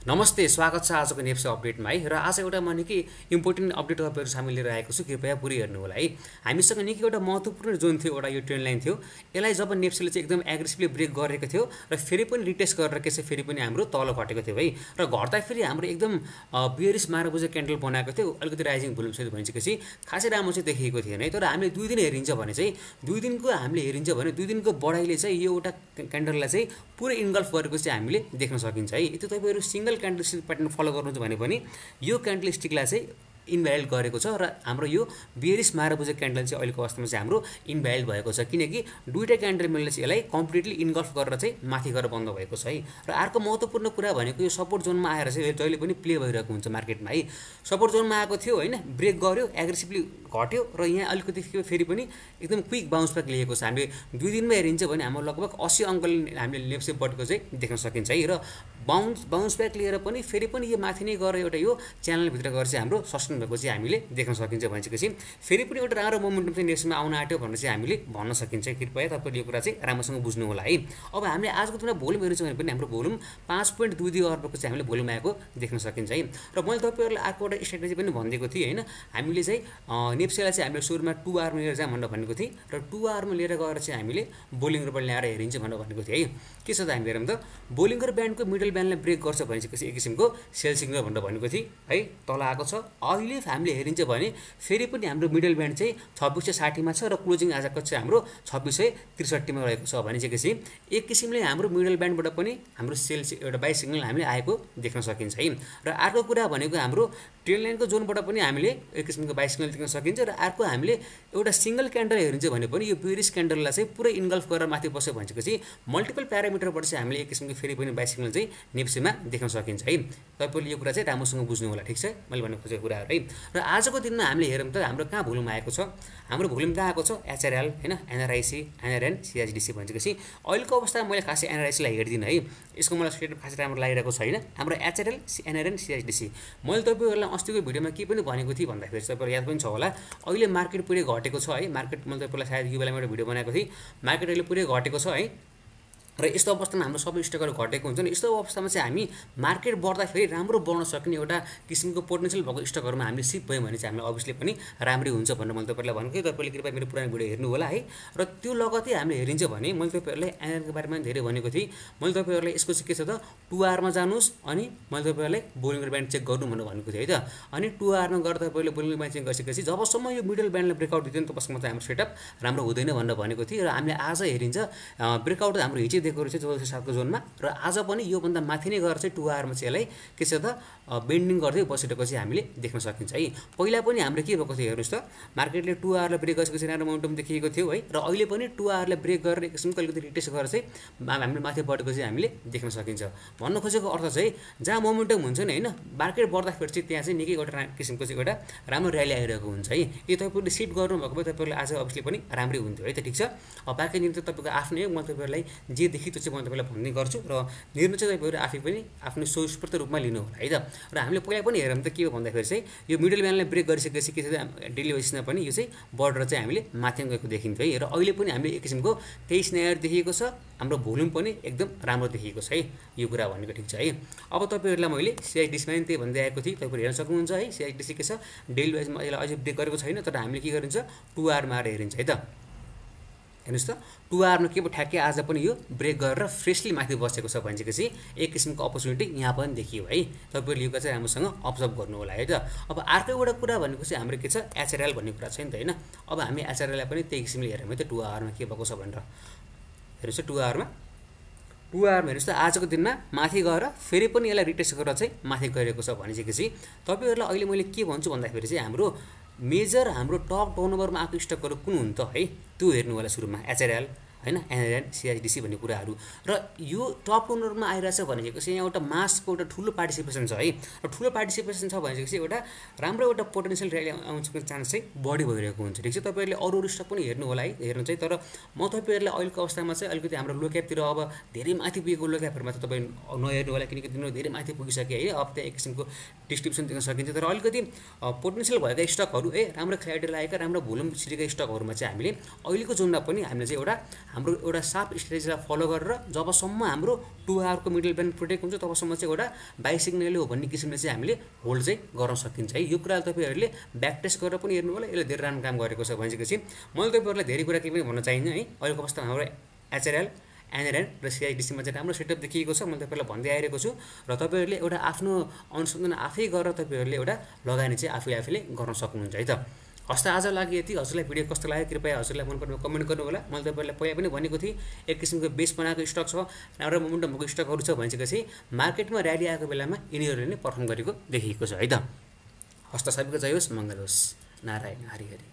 नमस्ते, स्वागत छ आजको नेप्से अपडेटमा है। र आज एउटा म निकै इम्पोर्टेन्ट अपडेट तपाईँहरू सामु लिएर आएको छु, कृपया पुरै हेर्नु होला है। हामीसँग निकै एउटा महत्त्वपूर्ण जोन थियो, एउटा यो ट्रेन्ड लाइन थियो। यसलाई जब नेप्सेले चाहिँ एकदम एग्रेसिभली ब्रेक गरेको थियो र फेरि पनि रिटेस्ट गरेर के चाहिँ फेरि पनि हाम्रो तल घटेको थियो है। र घट्दा फेरि हाम्रो एकदम बियरिश 12 बजे क्यान्डल बनाएको थियो, अलिकति राइजिङ भोल्युम सहित भनिसकेपछि खासै राम्रो चाहिँ देखिएको थिएन है। तर हामीले 2 दिन हेरिन्छ भने चाहिँ 2 दिनको हामीले हेरिन्छ भने 2 दिनको बढाइले चाहिँ यो एउटा क्यान्डललाई चाहिँ पुरै इन्गल्फ गरेको चाहिँ हामीले देख्न सकिन्छ है। यति तपाईहरु single candlestick pattern follow गर्नुहुन्छ भने पनि यो क्यान्डल स्टिकलाई चाहिँ इनभ्यालिड गरेको छ र हाम्रो यो बियरिश 12 बजे क्यान्डल चाहिँ अहिलेको अवस्थामा चाहिँ हाम्रो इनभ्यालिड भएको छ, किनकि दुईटा क्यान्डल मिलले चाहिँ यसलाई कम्प्लिटली इन्गल्फ गरेर चाहिँ माथि गएर बन्द भएको छ है। र अर्को महत्त्वपूर्ण कुरा भनेको यो सपोर्ट जोनमा आएर चाहिँ जहिले पनि प्ले भइरहेको हुन्छ मार्केटमा है। सपोर्ट जोनमा आएको थियो हैन, ब्रेक गर्यो, एग्रेसिभली घट्यो र यहाँ अलिकति फेरि पनि एकदम क्विक बाउन्स ब्याक लिएको छ। हामीले 2 दिनमा हेरिन्छ भने हाम्रो लगभग 80 अङ्कल हामीले लेफ्ट बटको चाहिँ देख्न सकिन्छ है। र बाउन्स ब्याक लिएर पनि फेरि पनि यो माथि नै गएर एउटा यो च्यानल भित्र गएर चाहिँ हाम्रो सस्टेन भएको चाहिँ हामीले देख्न सकिन्छ भनिसकेपछि फेरि पनि एउटा राम्रो मोमेन्टम चाहिँ नेक्स्टमा आउन आट्यो भनेर चाहिँ हामीले भन्न सकिन्छ। कृपया तपाईले यो कुरा चाहिँ राम्रोसँग बुझ्नु होला है। अब हामीले आजको दिनमा भोल्युम हेर्छौँ भने पनि हाम्रो भोल्युम 5.22 अर्बको चाहिँ हामीले भोल्युम आएको देख्न सकिन्छ है। र मैले तपाईहरुलाई अर्को एउटा स्ट्र्याटेजी पनि भनिदिएको थिएँ हैन, हामीले चाहिँ नेप्सेलाई चाहिँ हामीले सुरुमा 2 आवर लिएर जाम भनेर भनेको थिएँ र 2 आवरमा लिएर गएर चाहिँ हामीले बोलिङर ल्याएर हेरिन्छ भनेर भनेको थिएँ है। के छ त हामी हेरौँ त, बोलिङर ब्यान्डको मिडल ब्यान्डले ब्रेक गर्छ भनेपछि एक किसिमको सेल सिग्नल भनेर भनेको थिएँ है, तल आएको छ। अहिले हामीले हेरिन्छ भने फेरि पनि हाम्रो मिडल ब्यान्ड चाहिँ 2660 मा छ र क्लोजिङ आजको चाहिँ हाम्रो 2663 मा रहेको छ भनेपछि एक किसिमले हाम्रो मिडल ब्यान्डबाट पनि हाम्रो सेल एउटा बाइ सिग्नल हामीले आएको देख्न सकिन्छ है। र अर्को कुरा भनेको हाम्रो ट्रेन्ड लाइनको जोनबाट पनि हामीले एक किसिमको बाइ सिग्नल देख्न सकिन्छ। र अर्को हामीले एउटा सिंगल क्यान्डल हेरिन्छ भने पनि यो बियरिश क्यान्डललाई चाहिँ पुरै इन्गल्फ गरेर माथि बस्यो भनेपछि मल्टिपल प्यारामिटरबाट चाहिँ हामीले एक किसिमको फेरि पनि बाइ सिग्नल चाहिँ नेप्सेमा देख्न सकिन्छ है। तपाईले यो कुरा चाहिँ राम्रोसँग बुझ्नु होला, ठीक छ मैले भन्नु खोजेको कुराहरु है। र आजको दिनमा हामीले हेरौँ त हाम्रो कहाँ भोल्युम आएको छ। हाम्रो भोल्युम कहाँ आएको छ, एचआरएल हैन, एनआरआईसी, एनआरएन, सीएचडीसी भनिसकेपछि अहिलेको अवस्थामा मैले खासै एनआरआईसी लाई हेर्दिन है, यसको मलाई स्टेटमेन्ट खासै राम्रो लागिरहेको छैन। हाम्रो एचआरएल, एनआरएन, सीएचडीसी मैले तपाईहरुलाई अस्तिको भिडियोमा के पनि भनेको थिएँ भन्दाखेरि तपाईहरुलाई याद पनि छ होला, अहिले मार्केट पुरै घटेको छ है। मार्केट मैले तपाईहरुलाई सायद यो बेलामा एउटा भिडियो बनाएको थिएँ, मार्केट अहिले पुरै घटेको छ है। र यस्तो अवस्थामा हाम्रो सबै स्टकहरु घटेको हुन्छ नि, यस्तो अवस्थामा चाहिँ हामी मार्केट बढ्दा फेरि राम्रो बढ्न सक्ने एउटा किसिमको पोटेन्शियल भएको स्टकहरुमा हामीले सिफ्ट भयो भने चाहिँ हामीले अभियसली पनि राम्रै हुन्छ भनेर मैले तपाईहरुलाई भनेको थिएँ। तपाईले कृपया मेरो पुरानो भिडियो हेर्नु होला है। र त्यो लगतै हामीले हेरिन्छ भने मैले तपाईहरुलाई एनआरको बारेमा धेरै भनेको थिएँ। मैले तपाईहरुलाई यसको चाहिँ के छ त, 2 आवरमा जानुस् अनि मैले तपाईहरुलाई बोलिङर ब्यान्ड चेक गर्नु भनेर भनेको थिएँ है त। अनि 2 आवरमा गएर तपाईले बोलिङर ब्यान्ड चेक गरिसकेपछि जबसम्म यो मिडल ब्यान्डले ब्रेकआउट दिदैन तबसम्म चाहिँ हाम्रो सेटअप राम्रो हुँदैन भनेर भनेको थिएँ। र हामीले आज हेरिन्छ ब्रेकआउट हाम्रो हिजो दिएको रहेछ 1407 को जोनमा, र आज पनि यो भन्दा माथि नै गएर चाहिँ 2 आवरमा चाहिँ यसलाई के छ त बेन्डिङ गर्दै बसेको चाहिँ हामीले देख्न सकिन्छ है। पहिला पनि हाम्रो के भएको थियो हेर्नुस् त, मार्केटले 2 आवरलाई ब्रेक गरेपछि राम्रो मोमेन्टम देखिएको थियो है। र अहिले पनि 2 आवरलाई ब्रेक गरेर एक किसिमको अलिकति रिटेस्ट गरेर चाहिँ हामीले माथि बढेको चाहिँ हामीले देख्न सकिन्छ। भन्न खोजेको अर्थ चाहिँ जहाँ मोमेन्टम हुन्छ नि हैन, मार्केट बढ्दाखेरि चाहिँ त्यहाँ चाहिँ निकै एउटा किसिमको चाहिँ एउटा राम्रो र्याली आइरहेको हुन्छ है। यो तपाईहरुले सिफ्ट गर्नु भएको भए तपाईहरुले आज अभियसली पनि राम्रै हुन्थ्यो है त, ठीक छ। अब बाँकी दिन त तपाईको आफ्नै हो, म तपाईहरुलाई जे देखि त्यो चाहिँ म तपाईलाई भन्ने गर्छु र निर्णय चाहिँ तपाईहरु आफै पनि आफ्नो सोचप्रत रूपमा लिनु होला है त। र हामीले पहिला पनि हेरौँ त के हो भन्दाखेरि चाहिँ यो मिडल ब्यान्डलाई ब्रेक गरिसकेपछि के छ डेली बेसिसमा पनि यो चाहिँ बढेर चाहिँ हामीले माथि गएको देखिन्थ्यो है। र अहिले पनि हामीले एक किसिमको 23 नयाँ देखिएको छ, हाम्रो भोल्युम पनि एकदम राम्रो देखिएको छ है। यो कुरा भनेको ठीक छ है। अब तपाईहरुलाई मैले सीआईडीसीमा पनि त्यही भन्दै आएको थिएँ, तपाईहरु हेर्न सक्नुहुन्छ है। सीआईडीसी के छ डेली बेसिसमा यसलाई अझै ब्रेक गरेको छैन, तर हामीले के गरिन्छ 2 आवरमा आएर हेरिन्छ है त। हेर्नुस् त 2 आवरमा के भयो ठ्याक्कै आज पनि यो ब्रेक गरेर फ्रेशली माथि बसेको छ भनेपछि एक किसिमको अपर्च्युनिटी यहाँ पनि देखियो है। तपाईहरुले यो चाहिँ राम्रोसँग अब्जर्भ गर्नु होला है त। अब अर्को एउटा कुरा भनेको चाहिँ हाम्रो के छ एचआरएल भन्ने कुरा छ नि त हैन। अब हामी एचआरएललाई पनि त्यही किसिमले हेरौँ है त 2 आवरमा के भएको छ भनेर। हेर्नुस् त 2 आवरमा हेर्नुस् त आजको दिनमा माथि गएर फेरि पनि यसलाई रिटेस्ट गरेर चाहिँ माथि गएको छ भनेपछि तपाईहरुलाई अहिले मैले के भन्छु भन्दाखेरि चाहिँ हाम्रो मेजर हाम्रो टप टर्नओभरमा आएको स्टकहरु कुन हुन् त है, त्यो हेर्नु होला सुरुमा एचआरएल हैन, एनआरएन, सीएचडीसी भन्ने कुराहरु। र यो टप टर्नओभरमा आइरहेछ भनेपछि यहाँ एउटा मासको एउटा ठुलो पार्टिसिपेसन छ है। र ठुलो पार्टिसिपेसन छ भनेपछि एउटा राम्रो एउटा पोटेन्शियल र्याली आउँछको चान्स चाहिँ बढी भइरहेको हुन्छ, ठीक छ। तपाईहरुले अरु स्टक पनि हेर्नु होला है, हेर्नु चाहिँ। तर म तपाईहरुलाई अहिलेको अवस्थामा चाहिँ अलिकति हाम्रो लो क्यापतिर अब धेरै माथि पुगेको लो क्यापहरुमा त तपाई नहेर्नु होला, किनकि तिनीहरु धेरै माथि पुगिसके है। अब त्यहाँ एक किसिमको डिस्ट्रिब्युसन देख्न सकिन्छ। तर अलिकति पोटेन्शियल भएका स्टकहरु राम्रो क्ल्यारिटी लागेका राम्रो भोल्युम छिरेका स्टकहरुमा चाहिँ हामीले अहिलेको जोनमा पनि हामीले चाहिँ एउटा हाम्रो एउटा सार्प स्ट्रेटेजीलाई फलो गरेर जबसम्म हाम्रो 2 आवरको मिडल ब्यान्ड प्रोटेक्ट हुन्छ तबसम्म चाहिँ एउटा बाई सिग्नल हो भन्ने किसिमले चाहिँ हामीले होल्ड चाहिँ गर्न सकिन्छ है। यो कुरा तपाईँहरूले ब्याक टेस्ट गरेर पनि हेर्नु होला, यसले धेरै राम्रो काम गरेको छ भनिसकेपछि मैले तपाईँहरूलाई धेरै कुरा केही पनि भन्न चाहिन्न है। अहिलेको अवस्थामा हाम्रो एचआरएल एनआरएन र सिआइडिसीमा चाहिँ राम्रो सेटअप देखिएको छ, मैले तपाईँलाई भन्दै आइरहेको छु र तपाईँहरूले एउटा आफ्नो अनुसन्धान आफै गरेर तपाईँहरूले एउटा लगानी चाहिँ आफैले गर्न सक्नुहुन्छ है त। हस् त आज लागि यति। हजुरलाई भिडियो कस्तो लाग्यो कृपया हजुरलाई मन परेमा कमेन्ट गर्नु होला। मैले तपाईँहरूलाई पहिला पनि भनेको थिएँ एक किसिमको बेस बनाएको स्टक छ, राम्रो मोमेन्टम भएको स्टकहरू छ भनिसकेपछि मार्केटमा र्याली आएको बेलामा यिनीहरूले नै पर्फर्म गरेको देखिएको छ है त। हस् त सबैको जय होस्, मङ्गल होस्। नारायण हरि हरि।